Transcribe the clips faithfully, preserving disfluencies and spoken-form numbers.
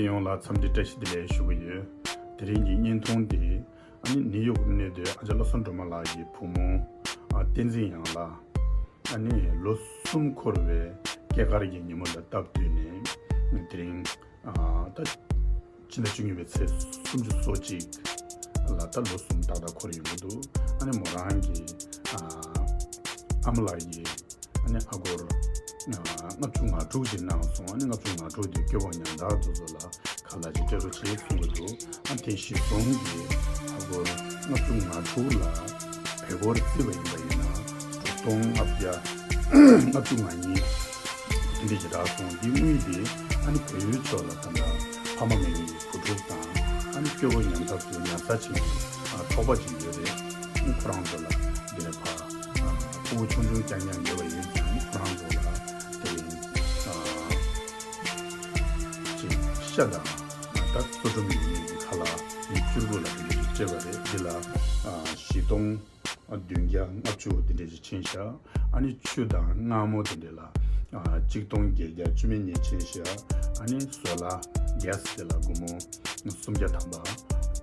ཡོངས་ལ་འཚམས་འདྲི་བཀྲ་ཤིས་བདེ་ལེགས་ཞུ་གི་ཡོད། དེ་རིང་གི་བརྙན་ཐུང་འདི་ཨ་ནི་ནིའུ་ཡོག་གནས་སྡོད་ཨ་ཅག་བློ་བཟང་སྒྲོལ་མ་ལགས་ཀྱི་བུ་མོ་ཨ་བསྟན་འཛིན་དབྱངས་ལགས་ཨ་ནི་ལོ་གསུམ་འཁོར་བའི་སྐྱེས་སྐར་གྱི་ཉིན་མོ་ལ་སྟབས་བསྟུན་ནས་དེ་རིང་ཨ་ད་ཕྱི་ཟླ་བཅུ་གཉིས་པའི་ཚེས་སུམ་ཅུ་སོ་གཅིག་ལ་ད་ལོ་གསུམ་ཏག་ཏག་འཁོར་ཡོང་གི་འདུག་ཨ་ནི་མོ་རང་གི་ཨ་ཨ་མ་ལགས་ཀྱི་ཨ་ནི་ཨ་སྒོར་ཨ་ལྔ་བཅུ་ང་དྲུག་ཅིག་གནང་སོང་། ཨ་ནི་ལྔ་བཅུ་ང་དྲུག་དེ་སྐྱོ་བོ་ཉམ་ཐག་དེ་ཚོ་ལ་ག་ལ་ཅིག་སྤྲད་རོགས་བྱེད་གསུང་གི་འདུག་ཨ་དེ་གཞི་བཟུང་གི་ཨ་སྒོར་ལྔ་བཅུ་ང་དྲུག་ལ་བལ་སྒོར་བརྩིས་པ་ཡིན་པ་ཡིན་ན་དྲུག་སྟོང་ལྔ་བརྒྱ་ལྔ་བཅུ་ང་གཉིས་དེ་འདྲ་ཞིག་རག་སོང་། འདི་དངུལ་དེ་ཨ་ནི་བལ་ཡུལ་ཕྱོགས་ལ་ད་ལྟ་ཕ་མ་མེད་པའི་བུ་ཕྲུག་དང་ཨ་ནི་སྐྱོ་བོ་ཉམ་ཐག་ཚོའི་ཉར་ཚགས་བྱེད་ཀྱི་ཨ་ཚོགས་པ་ཅིག་ཡོད་རེད། ཨ་ནི་ཁོ་རང་ཚོ་ལ་འདི་ནས་ཕ་ཨ་ཕྲུ་གུ་ཆུང་ཆུང་རྐྱང་རྐྱང་ཡོད་པ་ཡིན་ཙང་ཨ་ནི་ཁོ་རང་ཚོ་ལ་དེ་རིང་ཨ་ཅིག་ཤ་དང་ད་སོ་སྒྲོམ་ཡོད་མཁན་གྱི་ཁ་ལག་མི་བཅུ་དགུ་ལ་དེ་འདྲ་ཞིག་སྤྲད་པ་རེད། འདི་ལ་ཨ་བཞི་སྟོང་བདུན་བརྒྱ་ལྔ་བཅུ་དེ་འདྲ་ཞིག་ཕྱིན་ཤག་ཨ་ནི་ཆུ་དང་མངར་མོ་དེ་འདྲ་ལ་ཨ་གཅིག་སྟོང་བརྒྱད་བརྒྱ་བཅུ་མེད་གཉིས་ཕྱིན་ཤག་ཨ་ནི་བཟོ་ལ་གྷེ་སི་དེ་ལ་སྒོར་མོ་སུམ་བརྒྱ་ཐམ་པ།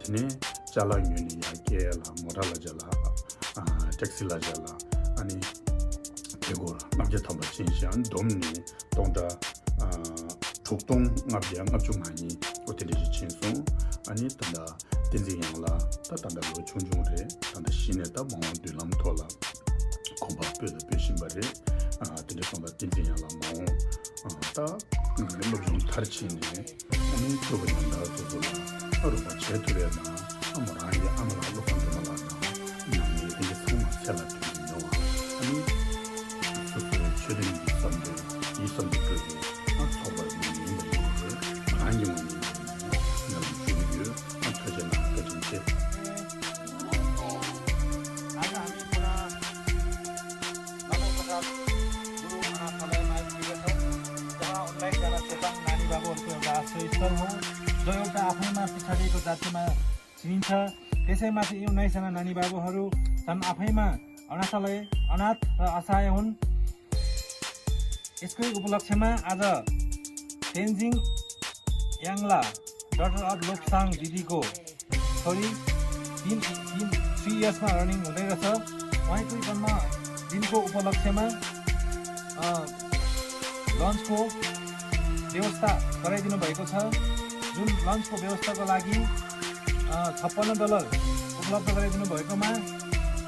དེ་ནས་ཅ་ལག་ཉོས་ནས་ཡར་སྐྱེལ་ལ་མོ་ཊ་ལ་བརྒྱབ་ལ་ཨ་ཊེག་སི་ལ་བརྒྱབ་ལ་ཨ་ནི་དེ་སྒོར་ལྔ་བརྒྱ་ཐམ་པ་ཕྱིན་ཤག་ཨ་ནི་བསྡོམས་ནས་སྟོང་ཕྲག་ཨ་དྲུག་སྟོང་ལྔ་བརྒྱ་ལྔ་བཅུ་ང་གཉིས་འོ་དེ་འདྲ་ཞིག་ཕྱིན་སོང་། ཨ་ནི་ད་ལྟ་བསྟན་འཛིན་དབྱངས་ལགས་ད་ད་ལྟ་ལོ་ཆུང་ཆུང་རེད། ད་ལྟ་གཞི་ནས་ད་མ་འོངས་མདུན་ལམ་ཐོག་ལ་གོམ་པ་སྤོས་དང་སྤོ་བཞིན་པ་རེད། ཨ་དེ་འདྲ་སོང་ཙང་བསྟན་འཛིན་དབྱངས་ལགས་མ་འོངས་ཨ་ད་སློབ་སྦྱོང་མཐར་ཕྱིན་ནས་ཨ་ནི་སྐྱོ་བོ་ཉམ་ཐག་དེ་ཚོ་ལ་ཨ་རོགས་པ་བྱེད་ཐུབ་ཡ་དང་ཨ་མོ་རང་གི་ཨ་མ་ལགས་བློ་བཟང་སྒྲོལ་མ་ལགས་དང་ནང་མི་དེ་འདྲ་ཚང་མ་ཚེ་ལ་དུས་ཀྱི་མྱོང་བ་ཨ་ནི་སོ་སོའི་ཆོས་ལྡན་གྱི་བསམ་དོན་ཡིད་བསམ་དུ་སྤྲོད་དེ་ཨ་ཚོགས་པར་མི་ཡིན་པ་ཡིན་ཏེ་རང་གི་ངོས་ནས་ཡིན་ནམ་ཞུ་གི་ཡོད། ཨ་ཐུགས་རྗེ་གནང་། བཀའ་དྲིན་ཆེ། आज हामी पुनः नमो प्रसाद गुरु अनाथालयमा आइपुगेका छौँ, जहाँ उन्नाइसजना चेतन नानी बाबुहरूको एउटा आश्रयस्थल हो, जो एउटा आफैमा पिछाडिएको जातिमा चिनिन्छ। त्यसैमाथि यी उन्नाइसजना नानी बाबुहरू झन् आफैमा अनाथालय, अनाथ र असहाय हुन्। यसकै उपलक्ष्यमा आज तेन्जिङ याङला, daughter of लोप्साङ दिदीको छोरी, तिन तिन थ्री इयर्समा रनिङ हुँदै रहेछ। उहाँको जन्मदिनको उपलक्ष्यमा लन्चको व्यवस्था गराइदिनु भएको छ। जुन लन्चको व्यवस्थाको लागि छप्पन्न डलर उपलब्ध गराइदिनु भएकोमा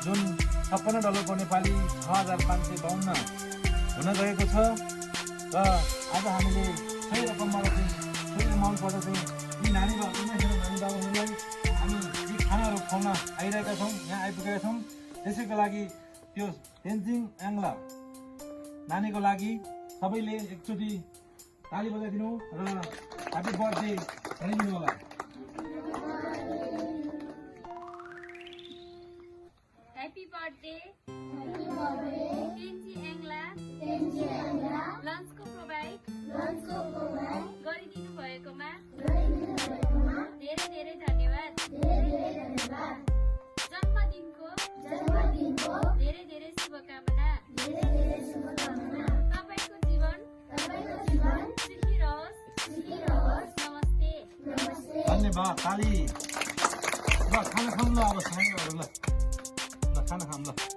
जुन छप्पन्न डलरको नेपाली छ हजार पाँच सय बाहन्न हुन गएको छ। र आज हामीले सही रकमबाट चाहिँ, सही एमाउन्टबाट चाहिँ यी नानी बाबु, उन्नाइसजना नानी बाबुहरूलाई हामी यी खानाहरू खुवाउन आइरहेका छौँ, यहाँ आइपुगेका छौँ। त्यसैको लागि त्यो तेन्जिङ याङला नानीको लागि सबैले एकचोटि ताली बजाइदिनु र ह्याप्पी बर्थडे भनिदिनु होला। Happy birthday. Happy birthday. Tenzing याङला। तेन्जिङ याङला। लन्चको प्रोभाइड। लन्चको प्रोभाइड। गरिदिनु भएकोमा। गरिदिनु भएकोमा। धेरै धेरै धन्यवाद। धेरै धेरै धन्यवाद। जन्मदिनको। जन्मदिनको। धेरै धेरै शुभकामना। धेरै धेरै शुभकामना। तपाईँको जीवन। तपाईँको जीवन। सुखी रहोस्। सुखी रहोस्। नमस्ते। नमस्ते। धन्यवाद। ताली। ल, खाना खाऊँ ल, अब सानैहरू ल। ल, खाना खाऊँ ल।